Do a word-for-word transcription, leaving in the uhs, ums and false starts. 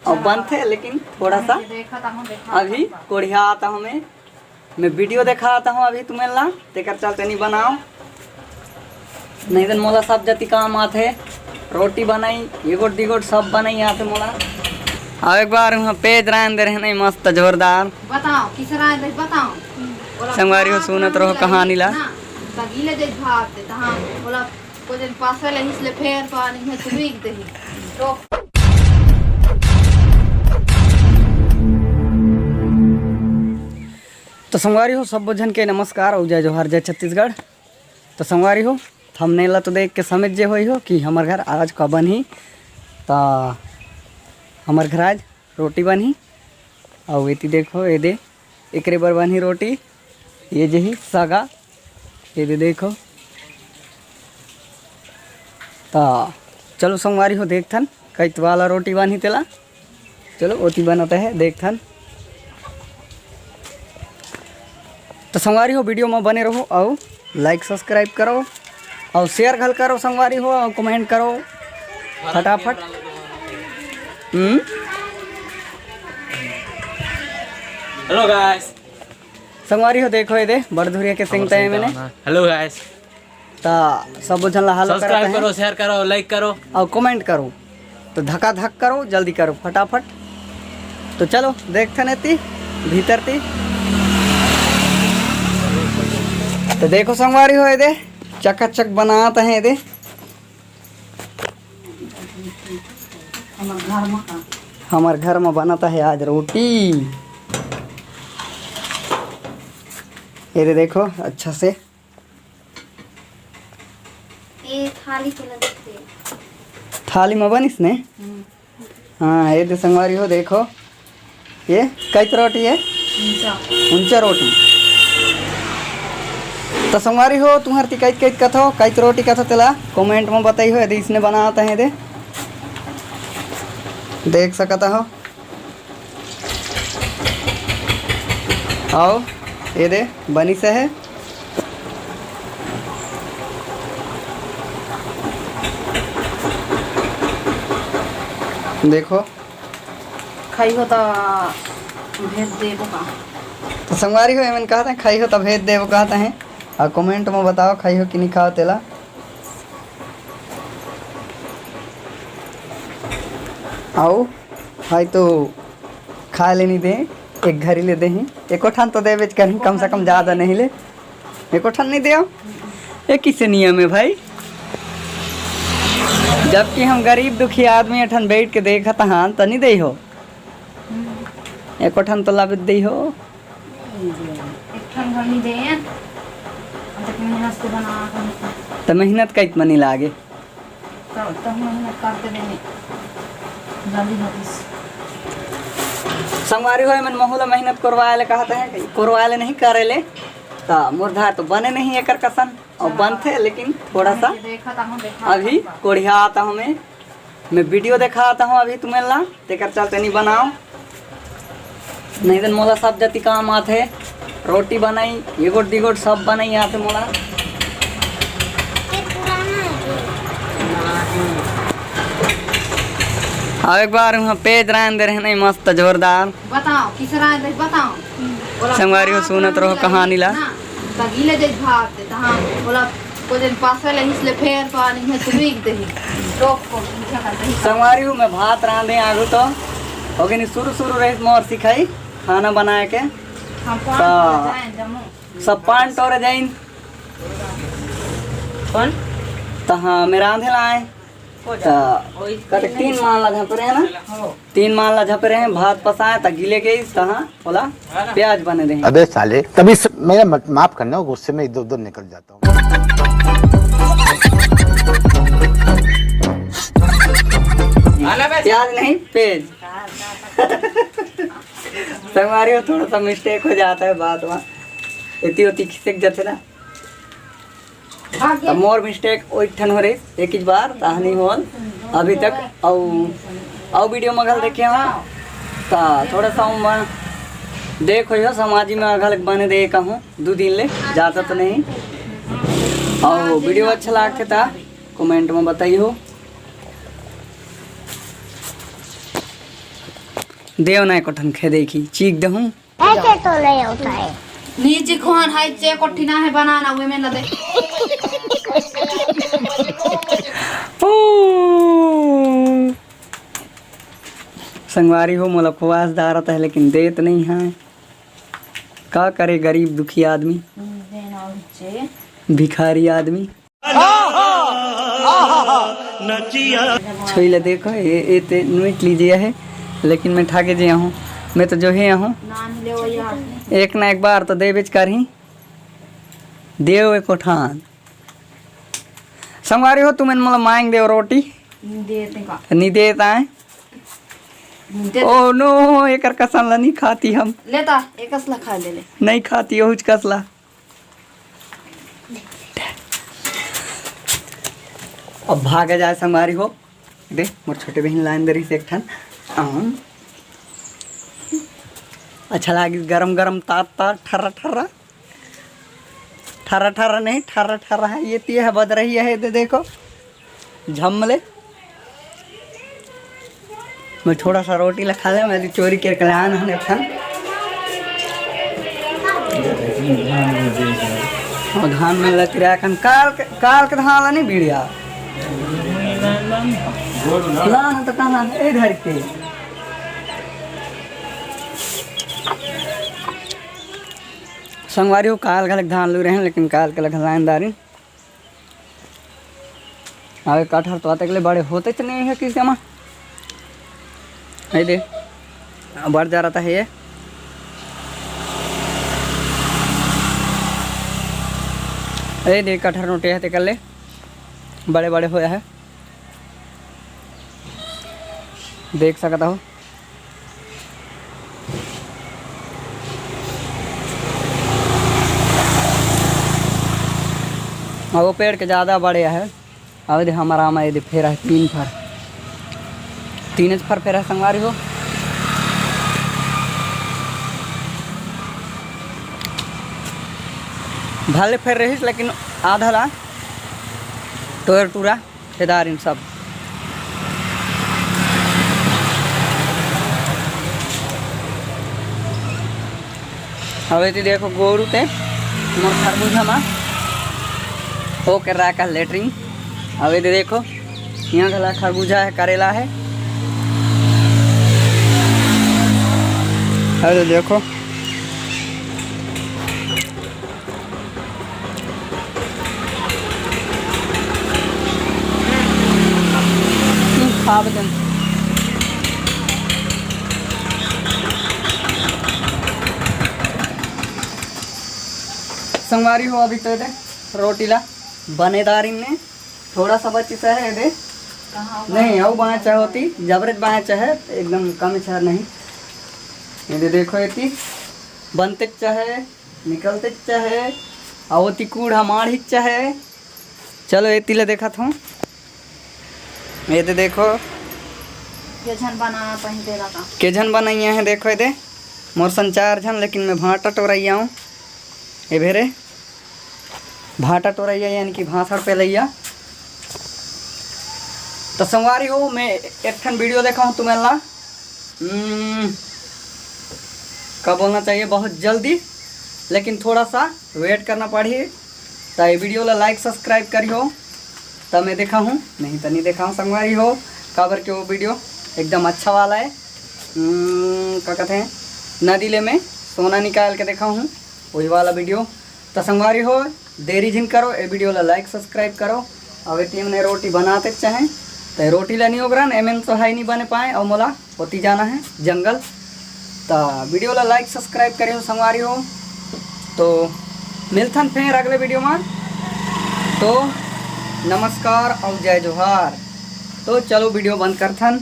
अउ बनथे, लेकिन थोड़ा सा अभी कोढ़ियात हूँ मैं, मैं वीडियो देखात हूँ अभी तुमन ला, तेकर चलते नहीं बनाओ। नहीं तो मोला सब जति काम आथे, रोटी बनाई, ये गोट दी गोट सब बनाई आथे मोला। अउ एक बार वहाँ पेज रांध दे रहे नहीं, मस्त जोरदार। बताओ, किसे रांध दे, बताओ। बोला, संगवारी हो, भात सुनत रहो रांध कहानी ला। ना, तगीले दे भात दे, तहाँ बोला, को जन पासे ले हिस ले फेर पानी है, तू भीग दे ही। तो तो संगवारी हो, सब झन के नमस्कार अउ जय जोहार, जय छत्तीसगढ़। तो संगवारी हो, थंबनेल ला तो देख के समझ जे होई हो कि हमर घर आज का बनही। तो हमर घर आज रोटी बनही। अउ एती देखो, ये दे, एकरे बर बनही रोटी। ये जे ही सगा, ये दे देखो। तो चलो संगवारी हो, देखथन कैत वाला रोटी बनही तेला। चलो, ओती बनत हे, देखथन। तो संगवारी हो, वीडियो में बने रहो अउ like subscribe करो अउ share घल करो संगवारी हो, अउ comment करो फटाफट। हम्म। Hello guys। संगवारी हो, देखो ये दे, बड़धुरिया के सिंग तय मैंने। Hello guys। ता सब झन ला hello करत हे। Subscribe करो, share करो, like करो। अउ comment करो, तो धका धक करो, जल्दी करो फटाफट। तो चलो देखथन एती भीतर ती। तो देखो संगवारी हो, ये दे चकाचक बनात हे, ये दे हमर घर म बनत हे आज रोटी। ये दे देखो अच्छा से ए थाली के लगे थे। थाली में बनिस ने? हम्म। हाँ, ये दे संगवारी हो, देखो, ये कैत रोटी है? ऊंचा। ऊंचा रोटी। तो संगवारी हो, तुम्हर ती कैत कैत कथो, कैत रोटी कथो, तेला comment में बताई हो, यदि इसने बनावत हे दे। देख सकत हो। अउ ये दे बनिस हे। देखो। खाई हो त भेज देबो का? तो संगवारी हो, एमन कहत हे, "खाई हो त भेज देबो," कहत हे। अउ comment में बताओ, खाई हो कि नहीं खाओ तेला। अउ भाई तो खाए ले नहीं दे, एक घरी ले देही, एको ठन तो देबेच करही, कम से कम ज्यादा नहीं ले, एको ठन नहीं देव। ये किसे नियम है भाई? जबकि हम गरीब दुखी आदमी, एठन बैठ के देखत हन, त नहीं दे हो, एको ठन तो लाभ दे हो। एक ठन घर नहीं दे, हम तो मेहनत से बना के। त मेहनत कई मनी लागे। तो, तो मेहनत करके देने जल्दी होतीस। संगवारी हो, एमन महू ला मेहनत करवाए ले कहत हे, करवाए ले नहीं, करे ले। त मोर धार तो बने नहीं एकर कसन, अउ बनथे, लेकिन थोड़ा सा देखा था हूँ, देखा अभी था। कोढ़ियात हूँ मैं, मैं वीडियो देखात हूँ अभी तुमन ला, तेकर चलते नहीं बनाओ। नहीं तो मोला सब जति काम आथे, रोटी बनाई, ये गोट दी गोट सब बनाई आथे मोला। अउ एक बार वहाँ पेज रांध दे रहे नहीं, मस्त जोरदार। बताओ, किसे रांध दे, बताओ। संगवारी हो, सुनत रहो कहानी ला। ना, तगीले दे भात दे, तहाँ बोला, को जन पासे ले हिस ले फेर पानी है, तू भीग दे ही। रोक को, मीठा कर दे ही। संगवारी हो, मैं भात रांधे आगू तो, ओके नहीं, शुरू शुरू रहिस मोर सिखाई खाना बनाए के। हम पान तो तोरे जाएं, जम्मो। सब पान टोरे जाइन। कौन? तहाँ मैं रांधे ला आए। त कते तीन मान ला झपरे हे ना? हो। तीन मान ला झपरे हे, भात पसाए त गिले गइस, तहाँ ओला प्याज बने दे। अबे साले, तभी स-, मेरा मत-, माफ करना, गुस्से में इधर उधर निकल जाता हूँ। प्याज नहीं, पेज। संगवारी हो, थोड़ा सा मिस्टेक हो जाता है बात में, इतनी होती खिसक जाते ना। त मोर मिस्टेक ओई ठन हो रही एक ही बार, तहनी होल अभी तक। अउ, अउ वीडियो में घल देखे हो, त थोड़ा सा उमा देख हो, समाजी में घल बने दे कहूँ, दू दिन ले, ज्यादा तो नहीं। अउ वीडियो अच्छा लागथे त कमेंट में बताई हो। देव ना एको ठन खे देखी, चीख दहूं। ऐसे तो नहीं होता है। नीचे खोन हाई चे कोठी ना है बनाना, वे में ना दे। ओ, संगवारी हो, मोला खुआस दारत है, लेकिन देत नहीं है। का करे गरीब दुखी आदमी, देना और चे। भिखारी आदमी। छोई ला देखो, ये, ये ते नोट लीजिए है, लेकिन मैं ठाके जे हूँ, मैं तो जो ही हूँ, नाम ले वो यार। एक ना एक बार तो देबेच करही, देव एको ठन। संगवारी हो, तुमन मोला मांग देव रोटी, देते का? नहीं देता है। दे दे। ओ नो, एकर कसन ला नहीं खाती हम। लेता, एकस ला खा ले ले। नहीं खाती, ओहुच कस ला। अब भागे जाए संगवारी हो। दे, मोर छोटे बहिन लाइन दे रही से एक ठन। आम। अच्छा लागिस, गरम गरम, तात तात, ठर्रा ठर्रा। ठर्रा ठर्रा नहीं, ठर्रा ठर्रा है, ये तिया है, बद रही है, दे देखो, झम ले। मैं थोड़ा सा रोटी ला खा ले, मैं चोरी करके लान हन एक ठन। और धान में लग रहा है, काल के, काल के धान ला नहीं बीड़िया। लान तो कहाँ है? ए धर के। संगवारी हो, काल घलक धान लू रहे हैं, लेकिन काल के लग लाइन दारी। अबे कटहर तो आते के लिए बड़े होते तो नहीं है किसी में। ये दे, बढ़ जा रहा था ये। ये दे, कटहर नोटे है ते कर ले, बड़े बड़े होया है, देख सकता हो। अब वो पेड़ के ज़्यादा बड़े है। अब दे हमारा आमा, ये दे फेरा है तीन फर, तीन फर फेरा है संगवारी हो। भले फेर रहीस, लेकिन आधा ला टोर टूरा खेदार इन सब। अब एती देखो गोरू ते मोर खरबूजा मा हो कर रहा का लेटरिन। अब एती देखो, यहाँ घला खरबूजा है, करेला है। अरे देखो, हम्म, खा बदन। संगवारी हो, अभी तो दे रोटी ला बनेदारी ने थोड़ा सा बची सा है दे। कहाँ नहीं, अउ बाँचा होती, जबरेज बाँचा है, एकदम कम छा नहीं। ये दे देखो, एती बनते चाहे निकलते चाहे, अउ ओती कूड़ा माढ़ी चाहे। चलो, एती ले देखत हूँ। ये दे देखो। के झन बना पहिते रहा। के झन बनइया है, देखो ये दे। मोर सन चार झन, लेकिन मैं भांटा टोरइया हूँ। ये भेरे भांटा टोरइया, यानी कि भांसड़ पेलइया। तो संगवारी हो, मैं एक ठन वीडियो देखा हूँ तुम्हें ला। हम्म, का बोलना चाहिए, बहुत जल्दी, लेकिन थोड़ा सा वेट करना पड़ी। तो ये वीडियो ला लाइक सब्सक्राइब करियो, तब मैं देखा हूँ, नहीं तो नहीं देखा हूँ संगवारी हो, काबर के वो वीडियो एकदम अच्छा वाला है। हम्म, का कहते हैं, नदी ले में सोना निकाल के देखा हूँ, वही वाला वीडियो। तो संगवारी हो, देरी झिन करो, ए वीडियो ला लाइक सब्सक्राइब करो। अब एती हमने रोटी बनाते चाहे, तो रोटी ला नहीं ओकरन, एमएन तो है नहीं बने पाए, और मोला होती जाना है जंगल। तो वीडियो ला लाइक सब्सक्राइब करियो संगवारी हो। तो मिलथन फेर अगले वीडियो में। तो नमस्कार और जय जोहार। तो चलो वीडियो बंद करथन।